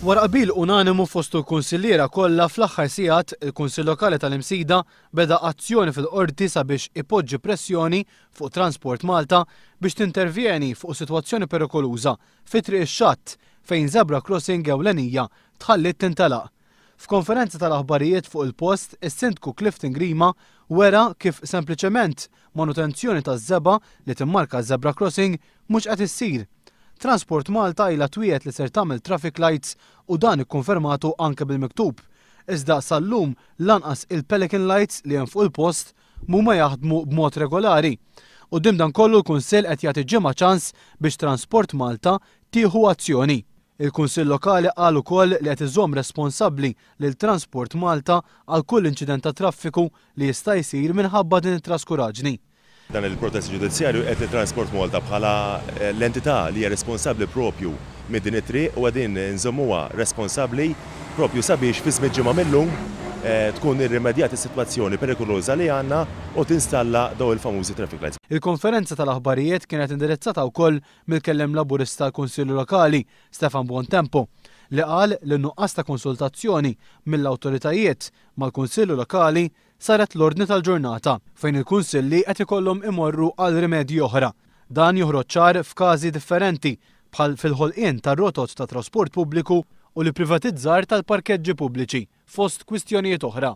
Wara qbil unanimu fost il-kunsilliera kollha fl-aħħar sigħat, il-Kunsill Lokali tal-Imsida beda azzjoni fil-Qorti sabiex ipoġġi pressjoni fuq Transport Malta biex tintervjeni fuq sitwazzjoni perikoluża fi Triq ix-Xatt fejn zebra crossing ewlenija tħalliet tintelaq. F'konferenza tal-aħbarijiet fuq il-post, is-Sindku Clifton Grima wera kif sempliċement manutenzjoni taż-żebgħa li timmarka ż-zebra crossing mhux qed issir. Transport Malta ilha twiegħed li ser tagħmel traffic lights u dan ikkonfermatu anke bil-miktub. Iżda sal-lum lanqas il-pelican lights li hemm fuq il-post mhuma jaħdmu b'mod regolari. Quddiem dan kollu l-Kunsill qed jagħti ġimgħa ċans biex Transport Malta tieħu azzjoni. Il-Kunsill Lokali qal ukoll li qed iżomm responsabbli lil Transport Malta għal kull inċident ta' traffiku li jista' jsir minħabba din it-traskuraġni. Dan il-protest ġudizzjarju qed lil Transport Malta bħala l-entità li hija responsabbli propju minn din it-triq u qegħdin inżommuha responsabbli propju sabiex fi żmien ġimgħa mil-lum tkun irrimedjat is-sitwazzjoni perikoluża li għandna u tinstalla dawn il-famużi traffic lights. Il-konferenza tal-aħbarijiet kienet indirizzata wkoll mill-Kelliem Laburista għall-Kunsilli Lokali, Stefan Buontempo, li qal li n-nuqqas ta' konsultazzjoni mill-awtoritajiet mal-Kunsilli Lokali saret l-ordni tal-ġurnata fejn il-Kunsilli qed ikollhom imorru għal rimedji oħra. Dan joħroġ ċar f'każi differenti bħal fil-ħolqien ta' rotot ta' trasport pubbliku u l-ipprivatizzar tal-parkeġġi pubbliċi, fost kwistjonijiet oħra.